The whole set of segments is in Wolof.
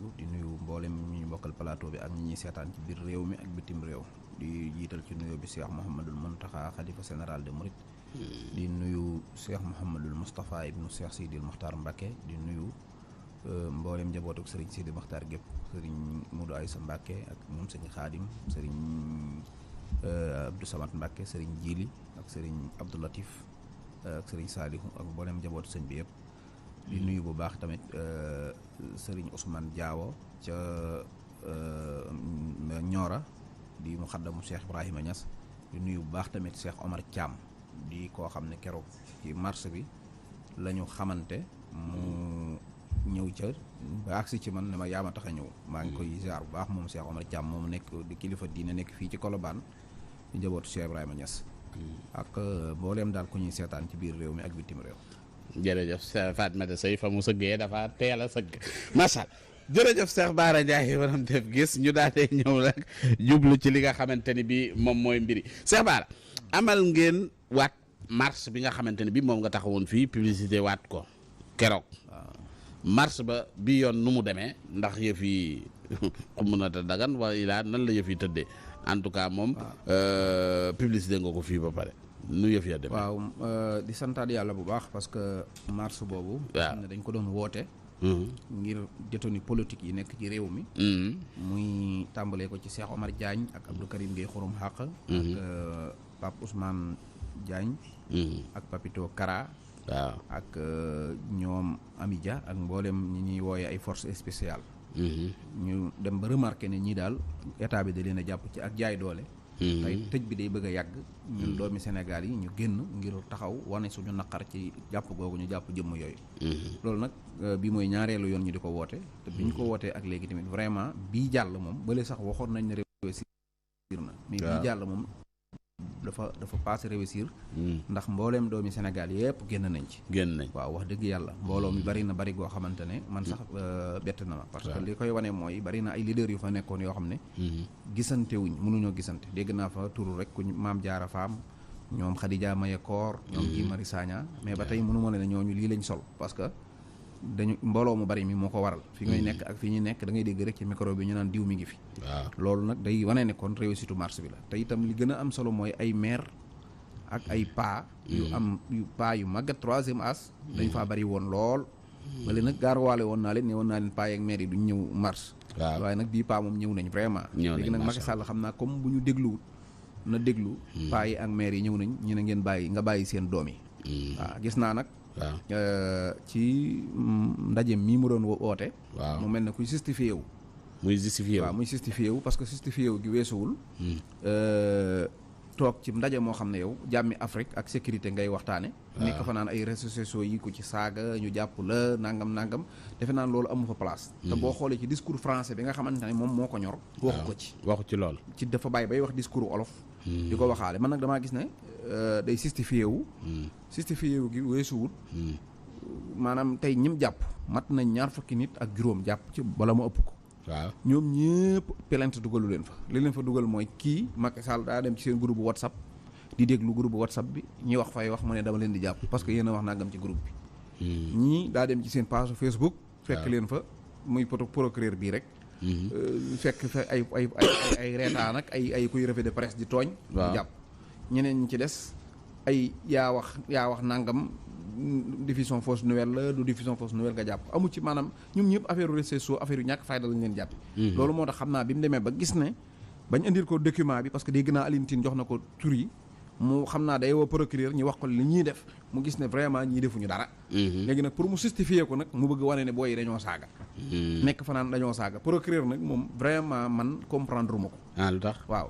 déglu di nuyu mboolem ñi ñu bokkal plateau bi ak ñi ñuy seetaan ci biir réew mi ak bitim réew di jiital ci nuyoo bi Cheikh Mouhamadul Mountakha xalifa général de Mouride. di nuyu Cheikh Mouhamadul Moustapha ibnu Cheikh Sidil Mokhtar Mbacké di nuyu mboolem njabootuk Serigne Sidil Mokhtar gépp Serigne Modou Aïssa Mbacké ak ñoom Serigne Khadim Serigne Abdou Samad Mbacké Serigne Djili ak Serigne Abdou Latif ak Serigne Salihu ak mboolem njabootu sëñ bi yëpp. di nuyu bu baax tamit Serigne Ousmane Diawo ca Nioro di muxaddamu Cheikh Ibrahima Niass di nuyu bu baax tamit Cheikh Omar Thiam di koo xam ne keroog ci mars bi la ñu xamante mu ñëw ca ba agsi ci man ne ma yaa ma tax a ñëw maa ngi koy ziar bu baax moom Cheikh Omar Thiam moom nekk di kilifa diine nekk fii ci Colobane di njabootu Cheikh Ibrahima Niass ak mbooleem daal ku ñuy seetaan ci biir réew mi ak bitim réew. jërëjëf Fatmata Seye fa mu sëggee dafa teel a sëgg macha allah jërëjëf Cheikh Bara Ndiaye waram def gis ñu daal di ñëw nag jublu ci li nga xamante ni bi moom mooy mbiri Cheikh Bara amal ngeen waat mars bi nga xamante ni bi moom nga taxawoon fii publicité waat ko keroog mars ba bi yoon nu mu demee ndax yëf yi xam na ta dagan wala ilaa nan la yëf yi tëddee en tout cas moom publicité nga ko fii ba pare nu yëf ya demee. waaw di santaat yàlla bu baax parce que mars boobu. waaw xam ne dañ ko doon woote. ngir détenu politique yi nekk ci réew mi. muy tàmbalee ko ci Cheikh Omar Diagne ak Abdou Karim Gueye Xurum Xaq. ak Pape Ousmane Diagne. ak Papito Kara. waaw ak ñoom Amidia ak mboolem ñi ñuy wooye ay forces spéciales. ñu dem ba remarqué ne ñii daal état bi da leen a jàpp ci ak jaay doole. tey tëj bi day bëgg a yàgg. ñun doomi Sénégal yi ñu génn ngir taxaw wane suñu naqar ci jàpp googu ñu jàpp jëmm yooyu. loolu nag bi mooy ñaareelu yoon ñu di ko woote. te bi ñu ko wootee ak léegi tamit vraiment bii jàll moom bële sax waxoon nañ ne réussir na. mais bii jàll moom dafa passé réussir. ndax mbooleem doomi Sénégal yëpp génn nañ ci. génn nañ waaw wax dëgg yàlla mbooloo mi bari na bari goo xamante ne man sax bett na ma. parce que li koy wane mooy bari na ay leaders yu fa nekkoon yoo xam ne. gisante wuñ mënuñoo gisante dégg naa fa turu rek ku Maam Jaara Faam ñoom Khadija Maye Koor ñoom Guy Marius Sagna mais ba tey mënu ma ne ñooñu lii lañ sol parce que dañu mbooloo mu bari mi moo ko waral fi ngay nekk ak fi ñuy nekk da ngay dégg rek ci micro bi ñu naan diw mi ngi fi. loolu nag day wane ne kon réussite mars bi la te itam li gën a am solo mooy ay maire ak ay paa yu paa yu màggat troisième âge dañ faa bari woon lool bale nag gaaruwaale woon naa leen ne woon naa leen paa yeeg maire yi duñ ñëw mars waaye nag bii paa moom ñëw nañ vraiment léegi nag Macky Sall xam naa comme bu ñu dégluwut na déglu paa yi ak maire yi ñëw nañ ñu ne ngeen bàyyi seen doom yi waaw gis naa nag ci ndaje mii mu doon woote mu mel ne kuy justifié wu muy justifié wu parce que justifié wu gi weesuwul toog ci ndaje moo xam ne yow jàmmi Afrique ak sécurité ngay waxtaane nekk fa naan ay réseaux sociaux yi ku ci saaga ñu jàpp la nangam defe naan loolu amu fa place te boo xoolee ci discours français bi nga xamante ne moom moo ko ñor waxu ci loolu ci dafa bàyyi bay wax discours olof di ko waxaale man nag damaa gis ne day justifié wu gi weesuwul maanaam tey ñim jàpp mat nañ 20 nit ak juróom jàpp ci bala mu ëpp ko waaw ñoom ñëpp plainte dugalu leen fa li leen fa dugal mooy kii Macky Sall daa dem ci seen groupe WhatsApp di déglu groupe WhatsApp bi ñi wax fay wax mu ne dama leen di jàpp parce que yéen a wax nangam ci groupe bi ñii daa dem ci seen page Facebook fekk leen fa muy procureur bii rek fekk fa ay reetaan ak ay kuy revue de presse di tooñ di jàpp ñeneen ñi ci des ay yaa wax nangam diffusion fausse nouvelle la du diffusion fausse nouvelle nga jàpp amu ci maanaam ñoom ñëpp affaire réseaux sociaux affaire yu ñàkk fayda lañ leen jàpp loolu moo tax xam naa bi mu demee ba gis ne bañ indil ko document bi parce que dégg naa Alioune Tine jox na ko tur yi mu xam naa day woo procureur ñu wax ko li ñuy def mu gis ne vraiment ñii defuñu dara léegi nag pour mu justifier ko nag mu bëgg wane ne booy yi dañoo saaga nekk fa naan dañoo saaga procureur nag moom vraiment man comprendre ma ko lu tax waaw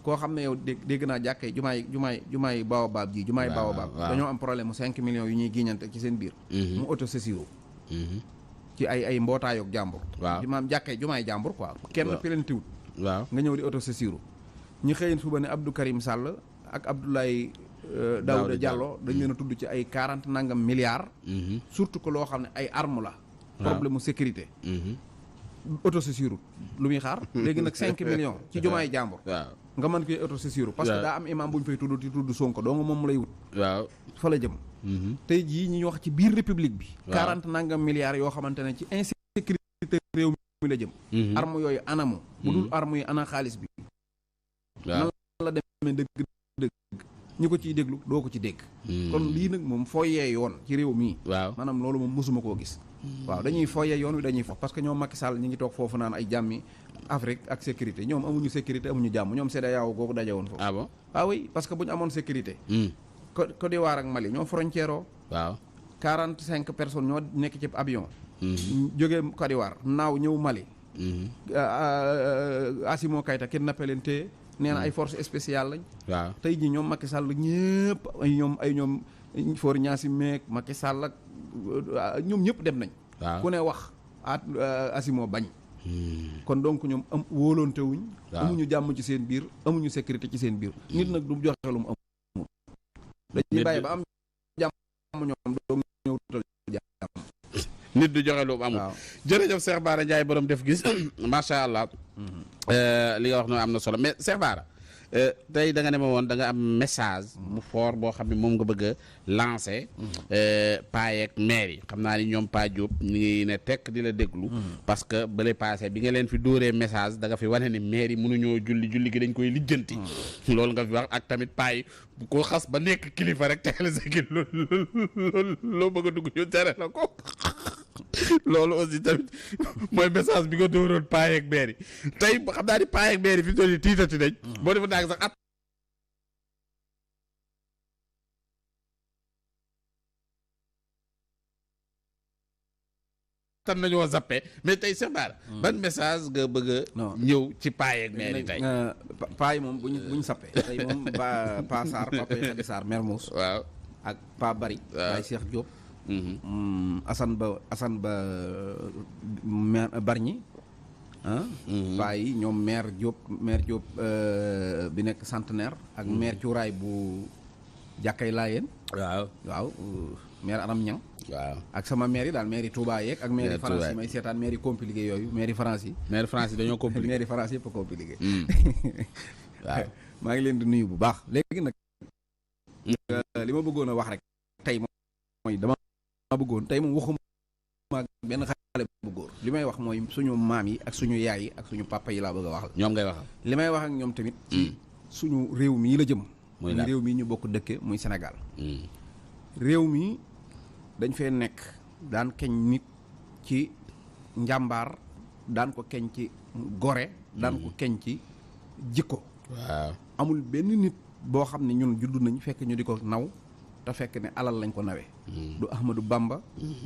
koo xam ne yow dégg naa jàkkee jumaay Baobab ji jumaay Baobab dañoo am problème mu 5 millions yu ñuy giiñante ci seen biir mu autosaisir ci ay mbootaayog jàmbur maam jàkkee jumaay jàmbur quoi kenn pelentiwut nga ñëw di autosaisir ñu xëyin suba ne Abdou Karim Sall ak Abdoulaye Daouda Diallo dañ leen a tudd ci ay 40 nangam milliards surtout que loo xam ne ay arme la problème mu sécurité autosaisir lu muy xaar léegi nag 5 millions ci jumaay jàmbur nga mën koy autosaisir parce que daa am imam bu ñu fay tudd di tudd Sonko doo nga moom mu lay wut fa la jëm tey jii ñi wax ci biir république bi 40 nangam milliards yoo xamante ne ci insécurité réew mi la jëm. arme yooyu anamu. bu dul arme yi ana xaalis bi. waaw nan la demee dëgg ñi ko ciy déglu doo ko ci dégg. kon lii nag moom fooyee yoon ci réew mii. waaw maanaam loolu moom mosuma koo gis. waaw dañuy fooyee yoon wi dañuy fo parce que ñoom Macky Sall ñi ngi toog foofu naan ay jàmmi Afrique ak sécurité ñoom amuñu sécurité amuñu jàmm ñoom CEDEAO googu daje woon foofu. ah bon ah oui parce que bu ñu amoon sécurité. Côte d'Ivoire ak Mali ñoo frontière oo. waaw 45 personnes ñoo nekk ci avion. jógee Côte d'Ivoire naaw ñëw Mali. Assimi Goïta kidnappé leen téye nee na ay forces spéciales lañ. waaw tey jii ñoom Macky Sall ñëpp ay ñoom Faure Gnassi meek Macky Sall ak ñoom ñëpp dem nañ. waaw ku ne wax Assimi bañ. kon donc ñoom wóolonte wuñ. amuñu jàmm ci seen biir amuñu sécurité ci seen biir. nit nag du joxe lu mu amul. dañuy bàyyi ba am jàmm ñoom doo ñëw tutal jàmm. nit du joxe lu mu amul. jërëjëf Cheikh Bara Ndiaye borom def gis macha allah. li nga wax noonu am na solo mais Cheikh Bara tey da nga ne ma woon da nga am message mu fort boo xam ne moom nga bëgg a lancer. paa yeeg maire yi xam naa ni ñoom Pa Diop ñu ngi ne tekk di la déglu. parce que bële passé bi nga leen fi dóoree message da nga fi wane ni maire yi mënuñoo julli gi dañ koy lijjanti. loolu nga fi wax ak tamit paa yi bu ko xas ba nekk kilifa rek tegal sa kii loolu loo bëgg a dugg ñu tere la ko. loolu aussi tamit mooy message bi nga dóoroon paa yeeg maire yi tey xam naa ni paa yeeg maire yi fi mu toll nii tiitati nañ. boo defoon daal sax tan nañoo zappé mais tey Cheikh Bara ban message nga bëgg a ñëw ci paa yeeg maire yi tey. paa yi moom buñ sappee tey moom Pa Sarr Papa Khady Sarr Mermoz waaw ak Pa Bari Baye Cheikh Diop. Assane Ba maire Bargny paa yi ñoom maire Diop bi nekk Centenaire ak maire Cuuraay bu Jàkkay Laayeen waaw maire Aram Ñang waaw ak sama maire yi daal maire yi Touba yeeg ak maire yi France yi may seetaan maire yi compliqué yooyu maire yi France yi dañoo compliqué maire yi France yëpp compliqué waaw maa ngi leen di nuyu bu baax léegi nag li ma bëggoon a wax rek tey mooy dama bëggoon tey moom waxuma benn xale bu góor li may wax mooy suñu maam yi ak suñu yaay yi ak suñu papa yi laa bëgg a waxal ñoom ngay waxal li may wax ak ñoom tamit ci suñu réew mii la jëm muy réew mii ñu bokk dëkke muy Sénégal réew mi dañ fee nekk daan keñ nit ci njàmbaar daan ko keñ ci gore daan ko keñ ci jikko waaw amul benn nit boo xam ne ñun juddu nañ fekk ñu di ko naw te fekk ne alal lañ ko nawee du Ahmadou Bamba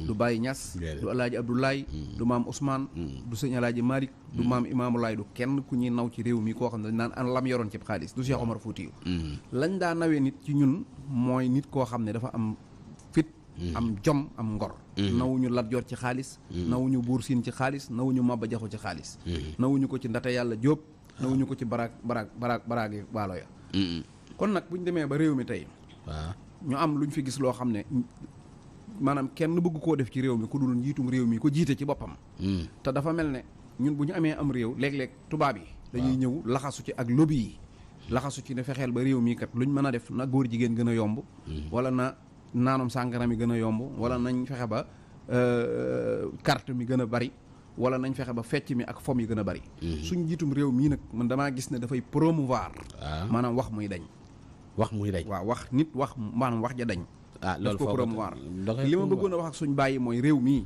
du Baye Niass du Alaaji Abdoulaye du maam Ousmane du sëñ Alaaji Malick du maam Imaamu Laay du kenn ku ñuy naw ci réew mi koo xam ne dañ naan an lam yoroon ci xaalis du Cheikh Omar Foutiyou lañ daa nawee nit ci ñun mooy nit koo xam ne dafa am fit am jom am ngor nawuñu Lat Joor ci xaalis nawuñu Buur Siin ci xaalis nawuñu Maba Jaxu ci xaalis nawuñu ko ci Ndate Yàlla Jóob nawuñu ko ci baraagi waalo ya kon nag bu ñu demee ba réew mi tey waaw ñu am lu ñu fi gis loo xam ne maanaam kenn bëgg koo def ci réew mi ku dul njiitum réew mi ko jiite ci boppam te dafa mel ne ñun bu ñu amee am réew léeg-léeg tubaab yi dañuy ñëw laxasu ci ak lobby yi laxasu ci ne fexeel ba réew mi kat luñ mën a def na góor jigéen gën a yomb wala na naanum sàngara mi gën a yomb wala nañ fexe ba carte mi gën a bari wala nañ fexe ba fecc mi ak fom yi gën a bari suñ njiitum réew mii nag man damaa gis ne dafay promouvoir maanaam wax muy dañ waaw wax nit wax maanaam wax ja dañ loolu ko promouvoir li ma bëggoon a wax ak suñ bàyyi mooy réew mii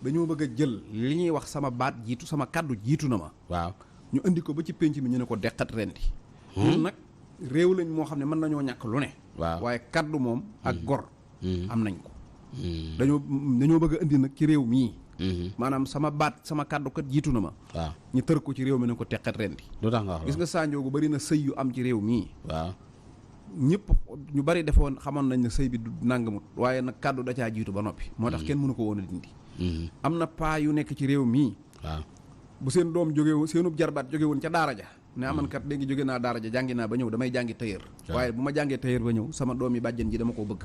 dañoo bëgg a jël li ñuy wax sama baat jiitu sama kàddu jiitu na ma waaw ñu indi ko ba ci pénc mi ñu ne ko deqat rendi ñun nag réew lañ moo xam ne mën nañoo ñàkk lu ne waaye kàddu moom ak gor am nañ ko dañoo bëgg a indi nag ci réew mii maanaam sama baat sama kàddu kat jiitu na ma waaw ñu tër ko ci réew mi ne ko teqat rendi lu tax nga wax gis nga Sanjoogu bari na sëy yu am ci réew mii waaw ñëpp ñu bari defoon xamoon nañ ne sëy bi du nangamut waaye nag kàddu da caa jiitu ba noppi moo tax kenn mënu ko woon a dindi am na paa yu nekk ci réew mii waaw bu seen doom jóge seenub jarbaat jóge woon ca daara ja ne aman kat léegi jóge naa daara ja jàngi naa ba ñëw damay jàngi tailleur waaye bu ma jàngee tailleur ba ñëw sama doom yi bàjjen ji dama ko bëgg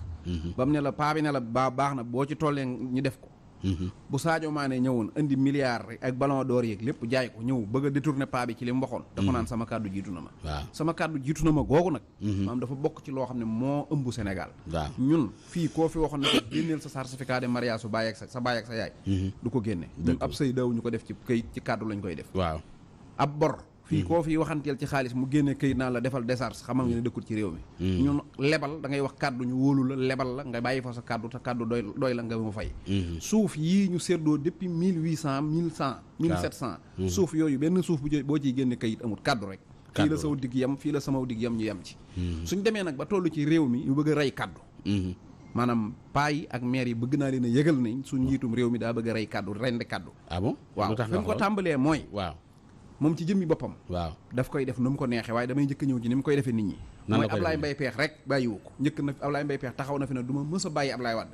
ba mu ne la paa bi ne la baax na boo ci tollee ñu def ko bu Sadio Mané ñëwoon indi milliards rek ak ballon d'or yeeg lépp jaay ko ñëw bëgg a détourner paa bi ci li mu waxoon da ko naan sama kàddu jiitu na ma sama kàddu jiitu na ma googu nag maanaam dafa bokk ci loo xam ne moo ëmb Sénégal ñun fii koo fi waxoon ne ko génneel sa certificat de mariage su bàyyi ak sa bàyyi ak sa yaay du ko génne ñun ab sëy daw ñu ko def ci këyit ci kàddu lañ koy def ab bor fii koo fi waxanteel ci xaalis mu génne këyit naa la defal décharge xamal nga ne dëkkul ci réew mi ñun lebal da ngay wax kàddu ñu wóolu la lebal la nga bàyyi fa sa kàddu te kàddu doy la nga mu fay suuf yii ñu seddoo depuis 1700 suuf yooyu benn suuf boo ciy génne këyit amul kàddu rek fii la saw digg yem fii la sama digg yem ñu yem ci suñ demee nag ba toll ci réew mi ñu bëgg a rey kàddu maanaam paa yi ak maire yi bëgg naa leen a yëgal nañ suñ njiitum réew mi daa bëgg a rey kàddu rendi kàddu waaw fi mu ko tàmbalee mooy moom ci jëmmi boppam daf koy def nu mu ko neexee waaye damay njëkk ñëw ci ni mu koy defee nit ñi mooy Ablaye Mbaye Peex rek bàyyiwu ko njëkk na Ablaye Mbaye Peex taxaw na fi ne du ma mës a bàyyi Ablaye Wade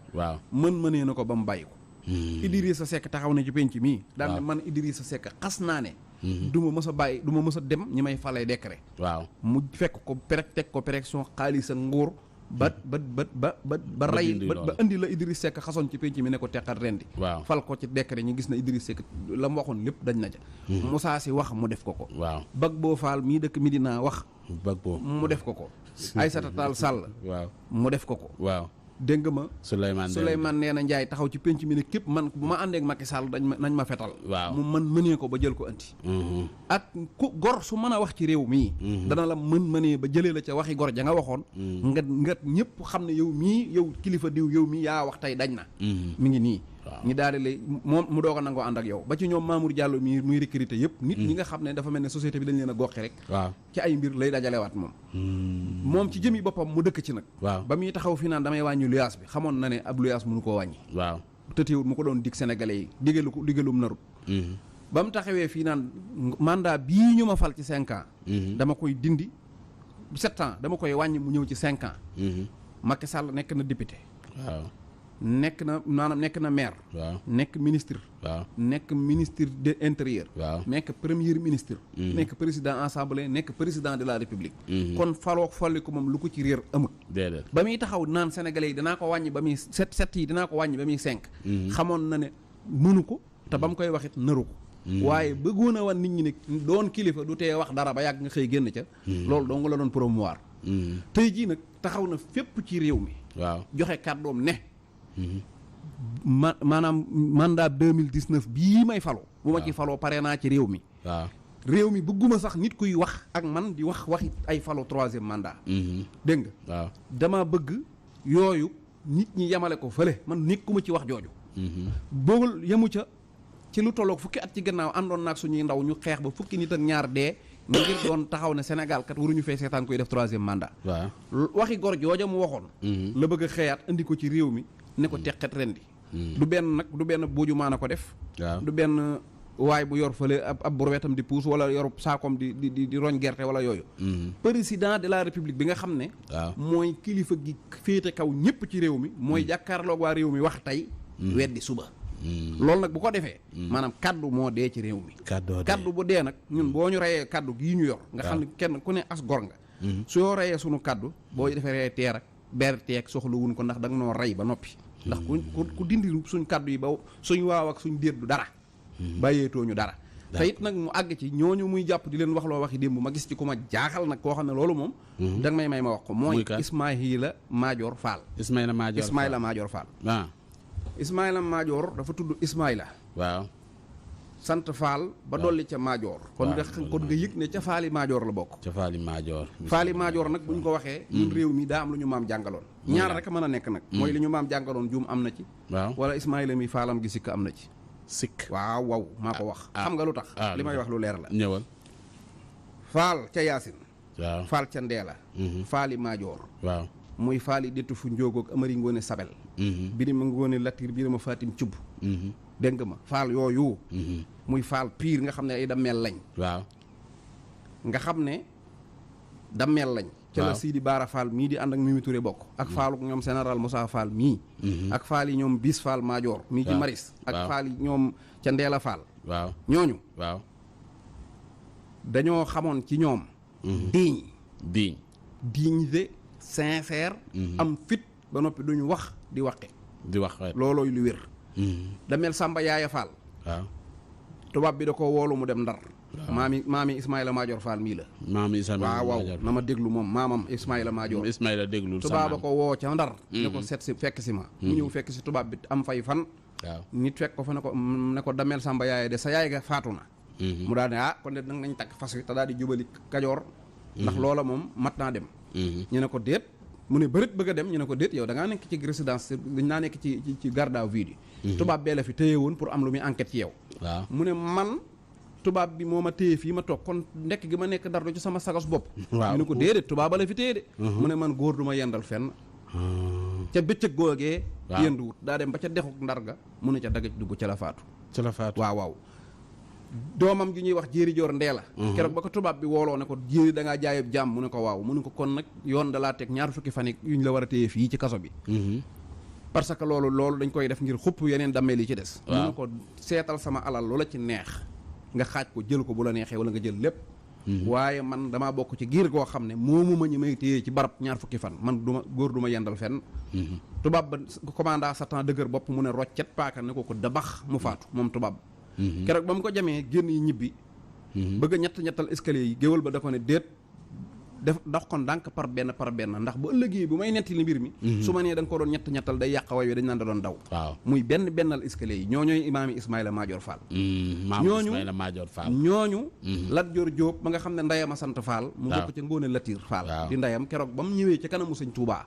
mënee na ko ba mu bàyyi ko Idrissa Seck taxaw na ci penc mii daal ne man Idrissa Seck xas naa ne du ma mës a bàyyi du ma mës a dem ñi may falay décret mu fekk ko teg ko pression xaalis ak nguur ba rey ba indi la Idriss Seck xasoon ci penc mi ne ko teqal rendi fal ko ci décret ñu gis na Idriss Seck la mu waxoon lépp dañ na ca Moussa Sy wax mu def ko bag boo faal mii dëkk Medina wax mu def ko Aïssata Tall Sall mu def ko dégg nga ma Souleymane nee na Ndiaye taxaw ci penc mi ne képp man bu ma àndeek Macky Sall nañ ma fetal mu man mënee ko ba jël ko anti ak ku gor su mën a wax ci réew mii dana la mënee ba jëlee la ca waxi gor ja nga waxoon nga ñëpp xam ne yow kilifa diw yow mii yaa wax tey dañ na mi ngi nii ñi daal di lay moom mu doog a nangoo ànd ak yow ba ci ñoom Mamour Diallo mii muy recruter yëpp nit ñi nga xam ne dafa mel ne société bi dañ leen a goxi rek ci ay mbir lay dajalewaat moom ci jëmi boppam mu dëkk ci nag ba muy taxaw fi naan damay wàññi luyaas bi xamoon na ne ab luyaas mënu koo wàññi tëteewul mu ko doon dig sénégalais yi digalum narut ba mu taxawee fii naan mandat bii ñu ma fal ci 5 ans dama koy dindi 7 ans dama koy wàññi mu ñëw ci 5 ans Macky Sall nekk na député nekk na maanaam nekk na maire nekk ministre nekk ministre de l'intérieur nekk premier ministre nekk président assemblée nekk président de la république kon faloo folli ko moom lu ko ci réer amut ba muy taxaw naan sénégalais yi dinaa ko wàññi ba muy 7 yi dinaa ko wàññi ba muy 5 xamoon na ne mënu ko te ba mu koy waxit naru ko waaye bëggoon a wan nit ñi ne doon kilifa du tee wax dara ba yàgg nga xëy génn ca loolu dong la doon promouvoir tey jii nag taxaw na fépp ci réew mi joxe kàddoom ne maanaam mandat 2019 bii may faloo bu ma ci faloo pare naa ci réew mi réew mi bëgguma sax nit kuy wax ak man di waxi ay falo 3e mandat dégg nga dama bëgg yooyu nit ñi yemale ko fële man nekkuma ci wax jooju boogul yemu ca ci lu tolloog fukki at ci gannaaw àndoon naag suñuy ndaw ñu xeex ba fukki nit ak ñaar dee ngir doon taxaw ne Sénégal kat waruñu fee seetaan koy def 3e mandat waxi gor jooja mu waxoon la bëgg a xëyaat indi ko ci réew mi ne ko teqet rendi du benn buuju maana ko def du benn waay bu yor fële ab burwetam di puus wala yor saakoom di roñ gerte wala yooyu président de la république bi nga xam ne mooy kilifa gi féete kaw ñëpp ci réew mi mooy jàkkaarloog waa réew mi wax tey weddi suba loolu nag bu ko defee maanaam kaddu moo dee ci réew mi kaddu bu dee nag ñun boo ñu reyee kaddu gii ñu yor nga xam ne kenn ku ne as gor nga soo reyee sunu kaddu boo defee reyee teer ak berteeg soxla wuñ ko ndax da nga noo rey ba noppi ndax ku dindi suñ kaddu yi ba suñ waaw ak suñ déet du dara bàyyeetoo ñu dara te it nag mu àgg ci ñooñu muy jàpp di leen wax loo waxi démb ma gis ci ku ma jaaxal nag koo xam ne loolu moom da nga may ma wax ko mooy Ismaïla Madior Fall Ismaïla Madior Fall Ismaïla Madior dafa tudd Ismaïla sant Fall ba dolli ca Madior kon nga yëg ne ca Faali Madior la bokk Faali Madior nag bu ñu ko waxee ñun réew mi daa am lu ñu maam jàngaloon ñaar rek a mën a nekk nag mooy li ñu maam jàngaloon juum am na ci wala Ismaïla mi faalam gi sikk am na ci waaw maa ko wax xam nga lu tax li may wax lu leer la ñëwal Faal ca Yaasin Faal ca Ndeela Faali Madior muy Faali déttu fu njóogoog Amari Ngoone Sabel Birima Ngoone Latir Birima Fatim Cubb dégg nga ma Faal yooyu muy Faal piir nga xam ne ay dammeel lañ nga xam ne dammeel lañ ca la Sidi Baara Fall mii di ànd ak Mimi Touré bokk ak Faalu ñoom général Moussa Fall mii ak Faal yi ñoom Bis Fall Madior mii ci Maris ak Faal yi ñoom ca Ndeela Fall ñooñu dañoo xamoon ci ñoom dignité sincère am fit ba noppi duñu wax di wax loolooy lu wér Damel Samba Yaaya Fall waaw tubaab bi da ko woolu mu dem Ndar maami Ismaïla Madior Fall mii la maam Ismaïla waaw na ma déglu moom maamam Ismaïla Madior Ismaïla déglul tubaab ba ko woo ca Ndar ne ko seet si fekk si ma mu ñëw fekk si tubaab bi am fay fan waaw nit fekk ko fa ne ko Damel Samba Yaaya de sa yaay ga faatu na mu daal ne kon de nag nañ takk fas wi te daal di jubali Kajoor ndax loola moom mat naa dem ñu ne ko déet mu ne bërit bëgg a dem ñu ne ko déet yow da ngaa nekk ci résidence dañ naa nekk ci garde à vue bi tubaab bee la fi téye woon pour am lu muy enquête ci yow waaw mu ne man tubaab bi moo ma téye fii ma toog kon nekk gi ma nekk Ndar du ci sama sagos bopp ñu ne ko déedéet tubaab ba la fi téye de mu ne man góor du ma yendal fenn ca bëccëg googee yenduwut daa dem ba ca dexuk Ndar ga mu ne ca dagaj dugg ca la faatu waaw doomam gi ñuy wax jéeri joor Ndeela keroog ba ko tubaab bi wooloo ne ko jéeri da ngaa jaayeb jàmm mu ne ko waaw mu ne ko kon nag yoon da laa teg ñaar fukki fan yuñ la war a téye fii ci kaso bi parce que loolu dañ koy def ngir xupp yeneen dammeel yi ci des mu ne ko seetal sama alal loola ci neex nga xaaj ko jël ko bu la neexee wala nga jël lépp waaye man damaa bokk ci giir goo xam ne moomu ma ñu may téye ci barab ñaar fukki fan man góor du ma yendal fenn tubaab ba commanda Satan dëgër bopp mu ne roccet paaka ne ko dabax mu faatu moom tubaab keroog ba mu ko jamee génn yi ñibbi bëgg a ñettal escalier yi géwal ba da ko ne déet def dox kon ndànk par benn ndax bu ëllëgee bu may nettali mbir mi su ma nee da nga ko doon ñettal day yàq way wi dañ naan da doon daw waaw muy bennal escalier yi ñooñooy imaam yi Ismaïla Madior Fall ñooñu Lat Joor Jóob ba nga xam ne ndeyam a sant Fall mu bokk ca Ngóone Latiir Fall di ndeyam keroog ba mu ñëwee ca kanamu sëñ Touba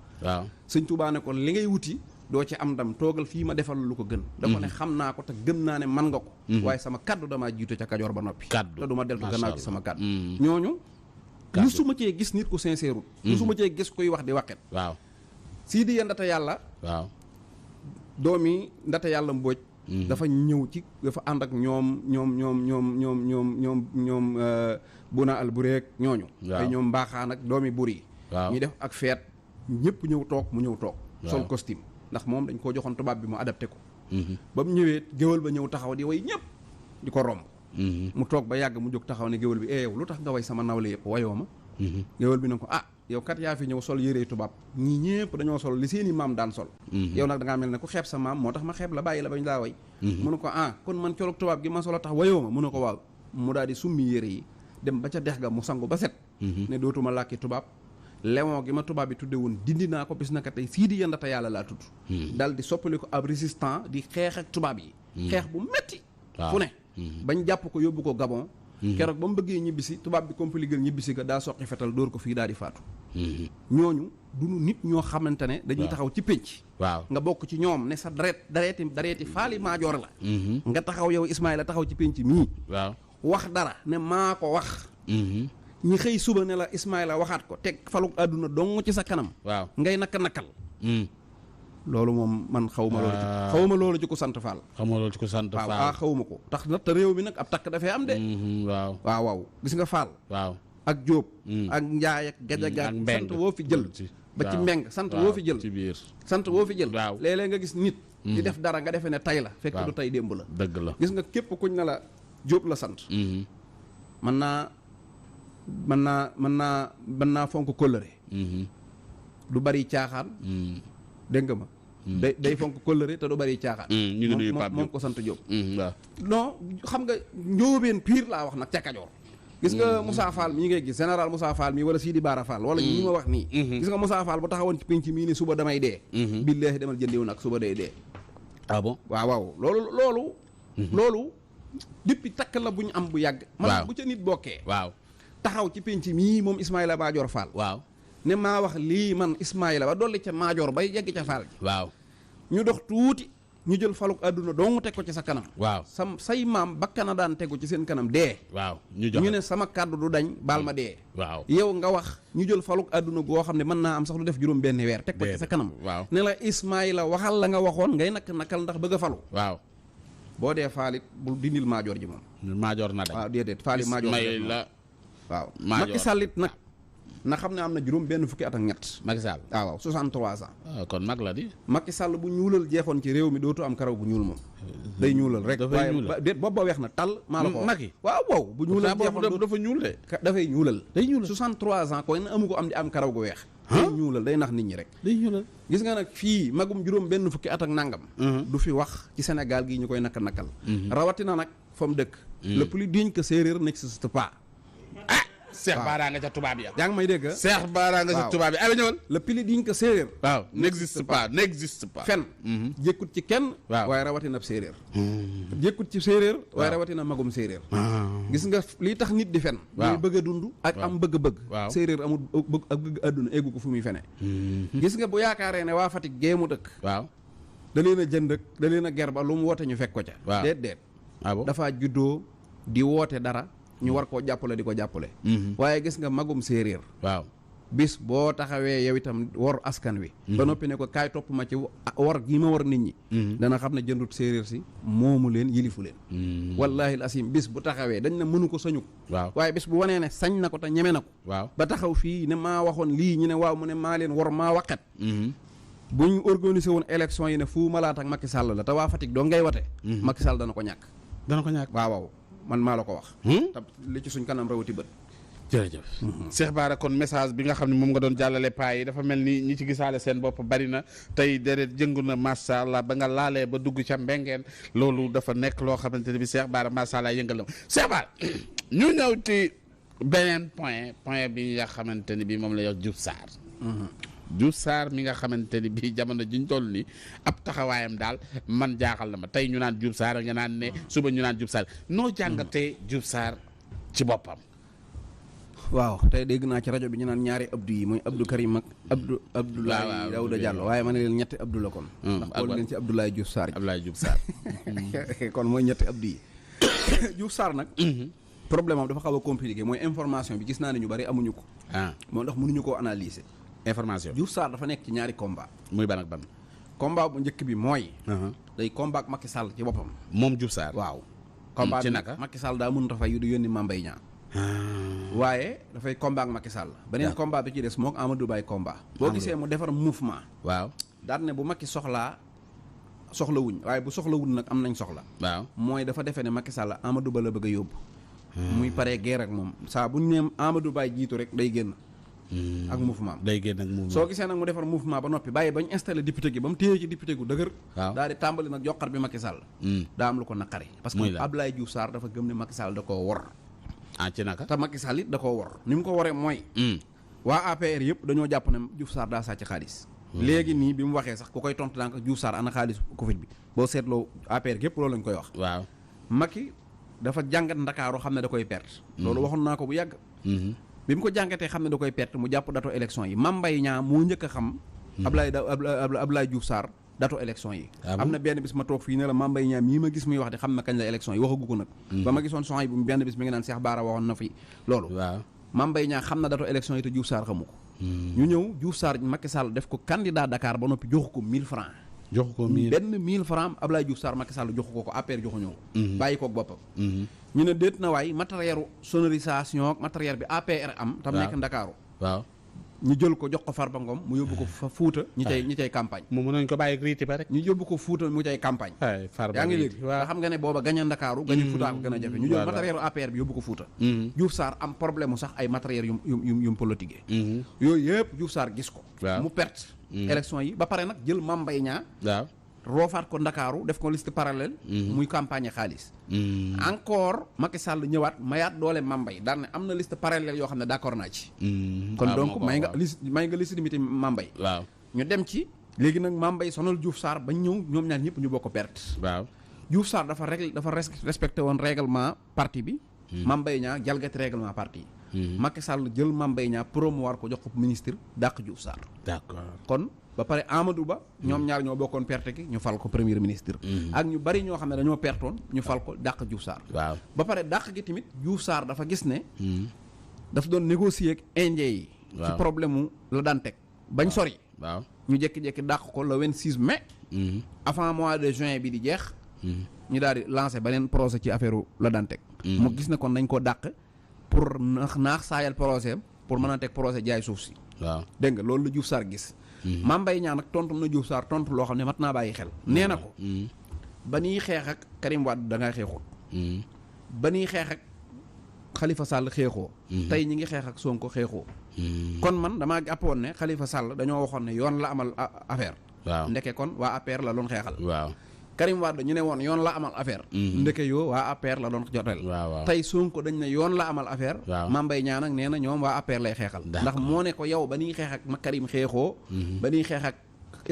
sëñ Touba ne ko li ngay wuti doo ci am ndam toogal fii ma defal lu ko gën da ko ne xam naa ko te gëm naa ne man nga ko waaye sama kaddu damaa jiitu ca Kajoor ba noppi te du ma deltu gannaaw ci sama kaddu ñooñu musuma cee gis nit ku sincère musuma cee gis kuy wax di waqet waaw Sidi ya Ndata Yàlla waaw doomi Ndata Yàlla Mbóoj dafa ñëw dafa ànd ak ñoom Buna al Bureek ñooñu ay ñoom mbaaxaan ak doomi bur yi ñu def ak feet ñëpp ñëw toog mu ñëw toog sol costume ndax moom dañ koo joxoon tubaab bi mu adapté ko ba mu ñëwee géwél ba ñëw taxaw di way ñëpp di ko romb mu toog ba yàgg mu jóg taxaw ne géwél bi yow lu tax nga way sama nawle yëpp wayoo ma géwél bi ne ko yow kat yaa fi ñëw sol yëree tubaab ñii ñëpp dañoo sol li seeni maam daan sol yow nag da ngaa mel ne ku xeeb sa maam moo tax ma xeeb la bàyyi la bañ laa way mu ne ko kon man colog tubaab gi ma solo tax wayoo ma mu ne ko waaw mu daal di summi yére yi dem ba ca dex ga mu sangu ba set ne dootuma làkki tubaab Léon gi ma tubaab bi tudde woon dindi naa ko bis naka tey Sidi ya Ndata Yàlla laa tudd dal di soppali ko ab résistant di xeex ak tubaab yi xeex bu metti fu ne bañ jàpp ko yóbbu ko Gabon keroog ba mu bëggee ñibbisi tubaab bi compliqué ñibbisi ga daa soqi fetal dóor ko fii daal di faatu ñooñu duñu nit ñoo xamante ne dañuy taxaw ci pénc nga bokk ci ñoom ne sa dareeti Faali Maajoor la nga taxaw yow Ismaïla taxaw ci pénc mii wax dara ne maa ko wax ñi xëy suba ne la Ismaïla waxaat ko teg faluk àdduna dong ci sa kanam ngay nakal loolu moom man xawma loolu ci ko sant Fall xawma ko tax nag te réew mi nag ab takk dafay am de waaw gis nga Fall ak Jóob ak Njaay ak Gajaga sant woo fi jël ba ci Mbeng sant woo fi jël sant woo fi jël léeg-léeg nga gis nit di def dara nga defee ne tay la fekk du tay démb la dëgg la gis nga képp kuñ ne la Jóob la sant mën naa fonk kóllëre du bari caaxaan dégg nga ma day fonk kóllëre te du bari caaxaan ñu ngi nuyu Pape moom ko sant Diop waaw non xam nga njóobeen pire laa wax nag ca Kajoor gis nga Moussa Fall mii ngay gis général Moussa Fall mii wala Sidi Bara Fall wala ñi ma wax nii gis nga Moussa Fall bu taxawoon ci penc mii ni suba damay dee billaahi demal jëndiw nag suba day dee bon waaw loolu depuis takk la bu ñu am bu yàgg man bu ca nit bokkee taxaw ci penc mii moom Ismaïla Madior Fall ne maa wax lii man Ismaïla ba dolli ca Madior bay yegg ca Fall ji ñu dox tuuti ñu jël faluk àdduna dong teg ko ci sa kanam say maam bakkana daan tegu ci seen kanam dee ñu ne sama kàddu du dañ baal ma dee yow nga wax ñu jël faluk àdduna goo xam ne mën naa am sax du def juróom benn weer teg ko ci sa kanam ne la Ismaïla waxal la nga waxoon ngay nakal ndax bëgg a falu boo dee faalit bul dindil Madior ji moom Madior na dañ waaw déedéet faali Madior waaw Macky Sall it nag na xam ne am na juróom benn fukki at ak ñett Macky Sall waaw 63 ans kon mag la di Macky Sall bu ñuulal jeexoon ci réew mi dootu am karaw bu ñuul moom day ñuulal rek waaye déet boobu ba weex na tàll maa la ko Macky waaw bu ñuulal jeexoon dafa ñuul de dafay ñuulal day ñuulal 63 ans koy na amu ko am di am karaw gu weex day ñuulal day nax nit ñi rek. day ñuulal. gis nga nag fii magum juróom benn fukki at ak nangam. du fi wax ci Sénégal gii ñu koy nakal. rawatina nag fa mu dëkk. le plus digne que séeréer n'existe pas. Cheikh Bara nga ca tubaab ya. yaa ngi may dégg. Cheikh Bara nga ca tubaab ya ay ñëwal. le plus digne que séeréer. waaw n'existe pas. fen jékkut ci kenn. waaw waaye rawatina séeréer. jékkut ci séeréer. waaye rawatina magum séeréer. gis nga lii tax nit di fen. waaw muy bëgg a dund ak am bëgg-bëgg. waaw séeréer amul bëgg ak bëgg àdduna eggu ko fu muy fene. gis nga bu yaakaaree ne waa Fatick géemu dëkk. waaw da leen a jënd ak da leen a gerba lu mu woote ñu fekk ko ca. waaw déet. ah bon dafa juddoo di woote dara. ñu war koo jàppale di ko jàppale. waaye gis nga magum séeréer. waaw bis boo taxawee yow itam war askan wi. ba noppi ne ko kaay topp ma ci war gi ma war nit ñi. dana xam ne jëndut séeréer si moomu leen yilifu leen. wallaahi asim bis bu taxawee dañ ne mënu ko sañu. waaw waaye bis bu wanee ne sañ na ko te ñeme na ko. waaw ba taxaw fii ne maa waxoon lii ñu ne waaw mu ne maa leen war maa waqet. bu ñu organisé woon élection yi ne fu malaat ak Macky Sall la te waa Fatick doo ngay wate. Macky Sall dana ko ñàkk. dana ko ñàkk waaw man maa la ko wax. te li ci suñ kanam rawati bët. jërëjëf Cheikh Bara kon message bi nga xam ne moom nga doon jàllale paa yi dafa mel ni ñi ci gisaale seen bopp bari na tey déedéet jëngu na macha allah ba nga laalee ba dugg ca mbengeen loolu dafa nekk loo xamante ne bi Cheikh Bara macha allah yëngal na Cheikh Bara ñu ñëw ci beneen point bi nga xamante ni bi moom la yor Diouf Sarr. Diouf Sarr mi nga xamante ni bii jamono jiñ toll ni ab taxawaayam daal man jaaxal na ma tey ñu naan Diouf Sarr nga naan ne suba ñu naan Diouf Sarr noo jàngatee Diouf Sarr ci boppam. waaw tey dégg naa ci rajo bi ñu naan ñaari Abdou yi mooy Abdou Karim ak Abdoulaye Daouda Diallo waaye ma ne leen ñetti Abdou la kon. ndax xool leen ci Abdoulaye Diouf Sarr. Abdoulaye Diouf Sarr. kon mooy ñetti Abdou yi. Diouf Sarr nag. problème am dafa xaw a compliqué mooy information bi gis naa ne ñu bari amuñu ko. moo tax mënuñu koo analyser. information Diouf Sarr dafa nekk ci ñaari combat. muy ban ak ban. combat bu njëkk bi mooy. day combat ak Macky Sall ci boppam. moom Diouf Sarr. waaw. combat ci bi naka Macky Sall daa mënut a fay yu di yónni Mame Mbaye Niang. waaye dafay combat ak Macky Sall. beneen combat bi ci des moom Amadou Baye combat. boo gisee mu defar mouvement. waaw daan ne bu Macky soxlaa soxlawuñ waaye bu soxlawuñ nag am nañ soxla. waaw mooy dafa defee ne Macky Sall Amadou Ba la bëgg a yóbbu. muy paree guerre ak moom saa bu ñu nee Amadou Baye jiitu rek day génn. ak mouvement day génn ak mouvement soo gisee nag mu defar mouvement ba noppi bàyyi bañ installé député gi ba mu téye ci député gu dëgër. waaw daal di tàmbali nag joxar bi Macky Sall. daa am lu ko naqari. parce que Abdoulaye Diouf Sarr dafa gëm ne Macky Sall da koo wor. ci naka te Macky Sall it da koo wor ni mu ko waree mooy. waa APR yëpp dañoo jàpp ne Diouf Sarr daa sàcc xaalis. léegi nii bi mu waxee sax ku koy tontu daanaka Diouf Sarr ana xaalis Covid bi boo seetloo APR yëpp loolu lañ koy wax. waaw Macky dafa jàngat Ndakaaru xam ne da koy perte. loolu waxoon naa ko bu yàgg. bi mu ko jàngatee xam ne da koy perte mu jàpp dato élection yi Mame Mbaye Niang moo njëkk a xam. Abdoulaye Diouf Sarr dato élection yi. am na benn bis ma toog fii ne la Mame Mbaye Niang mii ma gis muy wax di xam na kañ la élection yi waxagu ko nag. ba ma gisoon son yi bu benn bis mi ngi naan Cheikh Bara waxoon na fi loolu. waaw Mame Mbaye Niang xam na dato élection yi te Diouf Sarr xamu ko. ñu ñëw Diouf Sarr Macky Sall def ko candidat Dakar ba noppi joxu ko 1000 francs. joxu ko 1000 benn 1000 francs Abdoulaye Diouf Sarr Macky Sall joxu ko APR joxuñu ko. bàyyi koog boppam. ñu ne déet na waay matériel sonorisation ak matériel bi APR am. tam nekk Ndakaaru. waaw ñu jël ko jox ko Farba Ngom mu yóbbu ko fa Fuuta. ñi cay campagne. mu mënoon ko bàyyi riiti ba rek. ñu yóbbu ko Fuuta mu cay campagne. Farba yaa ngi léegi nga xam nga ne booba gañ a Ndakaaru. gañ a Fuuta ko gën a jafe. ñu jël matériel APR bi yóbbu ko Fuuta. Diouf Sarr am problème mu sax ay matériel yum politique. yooyu yëpp Diouf Sarr gis ko. mu perte. élection yi ba pare nag jël Mame Mbaye Niang. waaw roofaat ko Ndakaaru def ko liste parallèle. muy campagne xaalis. encore Macky Sall ñëwaat mayaat doole Mame Mbaye daan ne am na liste parallèle yoo xam ne d'accord naa ci. kon donc may nga légitimité Mame Mbaye. waaw ñu dem ci. léegi nag Mame Mbaye sonal Diouf Sarr ba ñëw ñoom ñaar ñëpp ñu bokk perte. waaw Diouf Sarr dafa respecté woon règlement parti bi. Mame Mbaye Niang jalgati règlement parti yi. Macky Sall jël Mame Mbaye Niang promouvoir ko jox ko ministre dàq Diouf Sarr. d'accord kon. ba pare Amadou Ba ñoom ñaar ñoo bokkoon perte ki ñu fal ko premier ministre. ak ñu bari ñoo xam ne dañoo pertoon ñu fal ko dàq Diouf Sarr. waaw ba pare dàq gi tamit Diouf Sarr dafa gis ne. daf doon négocier ak indien yi. ci problème mu la daan teg bañ sori. waaw ñu jékki-jékki dàq ko le 26 mai. avant mois de juin bi di jeex. ñu daal di lancer beneen projet ci affaire la daan teg. mu gis ne kon dañ ko dàq pour naax saayal projet pour mën a teg projet jaay suuf si. waaw dégg nga loolu la Diouf Sarr gis. Mame Mbaye Niang nag tontu na Diouf Sarr tontu loo xam ne mat naa bàyyi xel. nee na ko. ba ñuy xeex ak Karim Wade da ngaa xeexut. ba ñuy xeex ak Khalifa Sall xeexoo tey ñi ngi xeex ak Sonko xeexoo kon man damaa jàppoon ne Khalifa Sall dañoo waxoon ne yoon la amal affaire waaw ndeke kon waa APR la doon xeexal waaw Karim Wade ñu ne woon yoon la amal affaire ndeke yoo waa APR la doon jotel tey Sonko dañ ne yoon la amal affaire Mame Mbaye Niang nag nee na ñoom waa APR lay xeexal ndax moo ne ko yow ba ñuy xeex ak Karim xeexoo ba ñuy xeex ak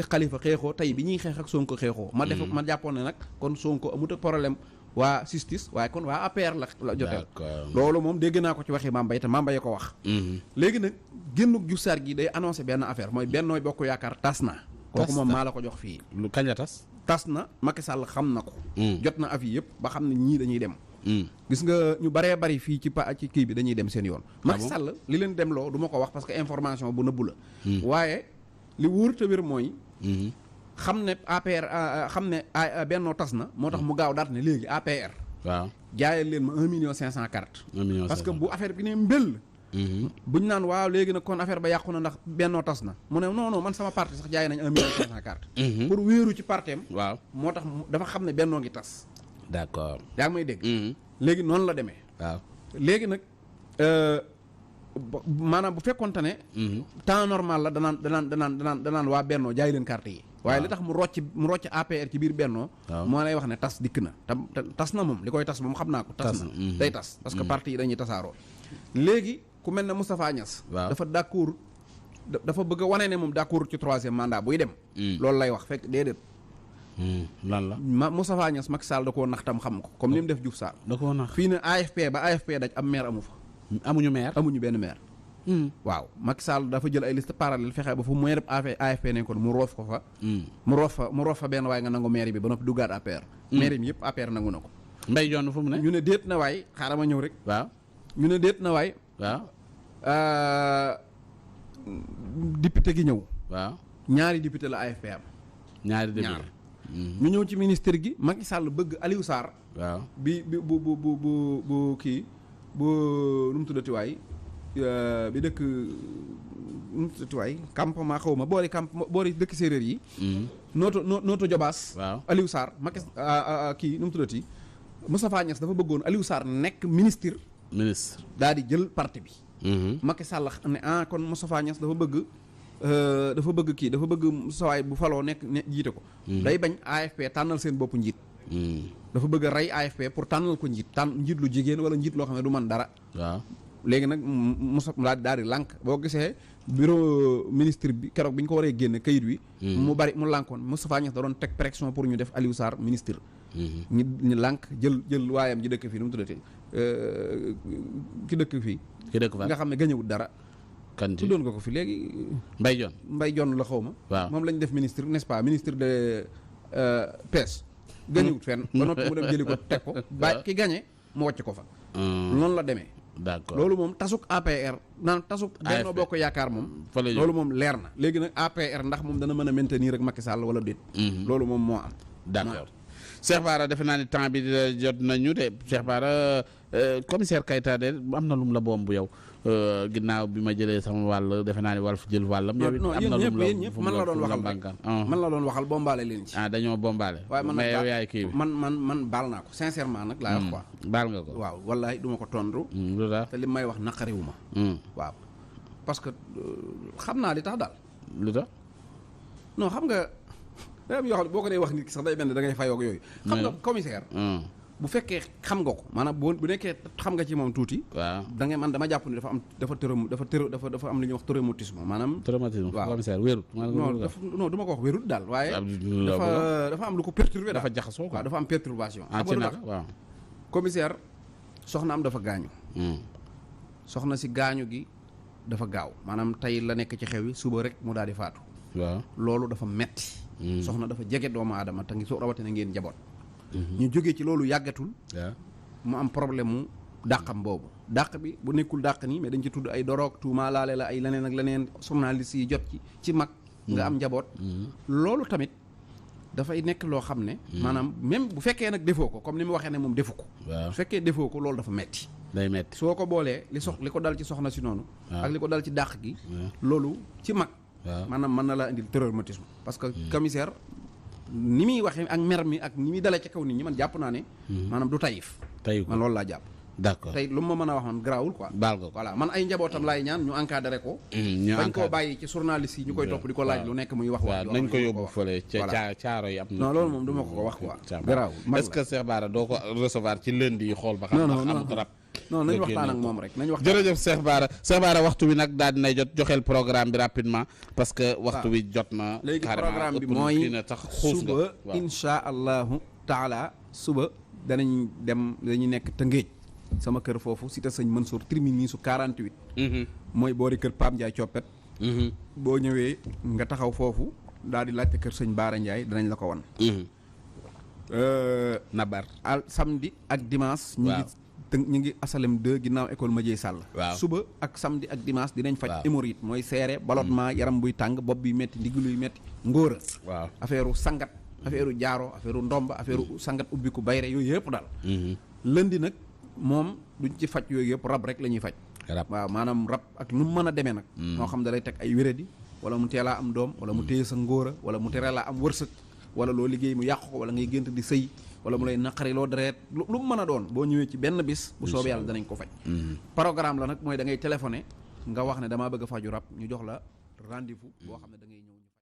Khalifa xeexoo tey bi ñuy xeex ak Sonko xeexoo ma jàppoon ne nag kon Sonko amut ak problème waa justice waaye kon waa APR la jotel loolu moom dégg naa ko ci waxi Mame Mbaye te Mame Mbaye ko wax léegi nag génnug Diouf Sarr gi day annoncé benn affaire mooy Benno Bokk Yaakaar tas na kooku moom maa la ko jox fii lu kañ la tas na Macky Sall xam na ko jot na avis yëpp ba xam ne ñii dañuy dem gis nga ñu baree bari fii ci kii bi dañuy dem seen yoon Macky Sall li leen dem loo du ma ko wax parce que information bu nëbbu la waaye li wóor te wér mooy xam ne APR xam ne Benno tas na moo tax mu gaaw daat ne léegi APR waaw jaayal leen ma 1,5 million cartes parce que bu affaire bi ne mbëll buñ naan waaw léegi nag kon affaire ba yàqu na ndax Benno tas na mu ne non man sama parti sax jaay nañ 1,5 million cartes pour wéeru ci partem waaw moo tax dafa xam ne Benno ngi tas d'accord yaa ngi may dégg léegi noonu la demee waaw léegi nag maanaam bu fekkonte ne temps normal la danaan waa Benno jaay leen carte yi waaye li tax mu rocc APR ci biir Benno moo lay wax ne tas dikk na te tas na moom li koy tas moom xam naa ko tas na day tas parce que parti yi dañuy tasaaroo léegi ku mel ne Moustapha Niass dafa d'accord dafa bëgg a wane ne moom d'accord ci 3e mandat buy dem loolu lay wax fekk déedéet lan la Moustapha Niass Macky Sall da koo nax tam xam ko comme ni mu def Diouf Sarr da koo nax fii ne AFP ba AFP daj am maire amu fa amuñu benn maire waaw Macky Sall dafa jël ay liste parallèle fexe ba fu maire AFP nekkoon mu roof ko fa mu roof fa benn waaye nga nangu maire bi ba noppi duggaat APR maire mi yëpp APR nangu na ko Mbaye Dione fu mu ne ñu ne déet na waay xaaral ma ñëw rek waaw ñu ne déet na waay waaw député gi ñëw waaw ñaari député la AFP am ñaari député ñu ñëw ci ministère gi Macky Sall bëgg Aliou Sarr waaw bi bu kii bu nu mu tuddati waay bi dëkk nu mu tuddati waay campement xaw ma boori dëkk séeréer yi nooto Jobaas waaw Aliou Sarr Macky kii nu mu tuddati Moustapha Niass dafa bëggoon Aliou Sarr nekk ministre daal di jël parti bi Macky Sall ne kon Moustapha Niass dafa bëgg kii dafa bëgg sawaay bu faloo nekk jiite ko day bañ AFP tànnal seen bopp njiit dafa bëgg a rey AFP pour tànnal ko njiit lu jigéen wala njiit loo xam ne du man dara waaw léegi nag Moussa daal di lànk boo gisee bureau ministre bi keroog bi ñu ko waree génne kayit wi mu lànkoon Moustapha Niass da doon teg pression pour ñu def Aliou Sarr ministre ñu lànk jël waayam ji dëkk fii nu mu tuddati ki dëkk fii nga xam ne gañewut dara kan ci tuddoon nga ko fi léegi Mbaye Dione la xaw ma waaw moom lañ def ministre n'est-ce pas ministre de pêche gañewut fenn ba noppi mu dem jëli ko teg ko ba ki gañe mu wàcc ko fa noonu la demee d'accord loolu moom tasuk APR naan tasuk Benno Bokk Yaakaar moom loolu moom leer na léegi nag APR ndax moom dana mën a maintenir ak Macky Sall wala déet loolu moom moo am d'accord Cheikh Bara defe naa ni temps bi jot nañu de Cheikh Bara commissaire Keita de am na lum la bomb yow ginnaaw bi ma jëlee sama wàll defe naa ni Walf jël wàllam yow it am na lum la ñëpp man la doon waxal man la doon waxal bombaale leen ci dañoo bombaale waaye mais yow yaay kii bi man baal naa ko sincèrement nag laay wax quoi baal nga ko waaw wallahi duma ko tontu lu tax te li may wax naqariwu ma waaw parce que xam naa li tax daal lu tax non xam nga day am yoo xam ne boo ko dee wax nit ki sax day mel ne da ngay fayoog yooyu xam nga commissaire bu fekkee xam nga ko maanaam bu nekkee xam nga ci moom tuuti waaw da ngay man dama jàpp ne dafa am li ñuy wax traumatisme maanaam traumatisme waaw commissaire wérut non du ma ko wax wérut daal waaye dafa am lu ko perturbé dafa jaxasoo quoi dafa am perturbation xam nga lu waaw commissaire soxna am dafa gaañu soxna si gaañu gi dafa gaaw maanaam tey la nekk ci xew yi suba rek mu daal di faatu waaw loolu dafa metti soxna dafa jege doomu aadama te ngi soo rawatina ngeen njaboot ñu jógee ci loolu yàggatul mu am problème mu dàqam boobu dàq bi bu nekkul dàq nii mais dañ ci tudd ay doroog tuuma laale la ay leneen ak leneen journaliste yi jot ci mag nga am njaboot loolu tamit dafay nekk loo xam ne maanaam même bu fekkee nag defoo ko comme ni mu waxee ne moom defu ko bu fekkee defoo ko loolu dafa metti day metti soo ko boolee li ko dal ci soxna si noonu ak li ko dal ci dàq gi loolu ci mag maanaam mën na laa indil traumatisme parce que commissaire ni muy waxee ak mer mi ak ni muy dalee ci kaw nit ñi man jàpp naa ne maanaam du tayif man loolu laa jàpp d'accord tey lu ma mën a wax man garaawul quoi. baal nga ko voilà man ay njabootam laay ñaan ñu encadré ko. bañ koo bàyyi ci journaliste yi ñu koy topp di ko laaj lu nekk muy wax. waaw nañ ko yóbbu fële ca caaro yi am na. non loolu moom du ma ko wax quoi. garaawul est-ce que Cheikh Bara doo ko recevoir ci lundi yi xool ba xam ndax amut rab. non nañ waxtaan ak moom rek nañ waxtaan. jërëjëf Cheikh Bara waxtu wi nag daal dinay joxeel programme bi rapidement parce que waxtu wi jot na. léegi programme bi mooy suba insha allahu taala suba dañuy nekk Tëngéej sama kër foofu cité sëñ Mansour terminus su 48. mooy boori kër Pape Ndiaye coppet. boo ñëwee nga taxaw foofu daal di laajte kër sëñ Bara Ndiaye danañ la ko wan. nabar al samedi ak dimanche. ñu ngi asalem 2 ginnaaw école Madieye Sall. suba ak samedi ak dimanche dinañ faj hémorroïde mooy seere ballonnement yaram buy tàng bopp bi metti ndigg luy metti ngóora. waaw affaire sangat affaire jaaro affaire ndomba affaire sangat ubbiku bayre yooyu yëpp daal. lundi nag moom duñ ci faj yooyu yëpp rab rek la ñuy faj. waaw maanaam rab ak nu mu mën a demee nag. moo xam da lay teg ay wéradi wala mu teelaa am doom wala mu téye sa ngóora wala mu tere laa am wërsëg wala loo liggéey mu yàqu ko wala ngay gént di sëy wala mu lay naqari loo deret lu mu mën a doon boo ñëwee ci benn bis bu soobee yàlla danañ ko faj. programme la nag mooy da ngay téléphoné nga wax ne damaa bëgg a faju rab ñu jox la rendez-vous boo xam ne da ngay ñëw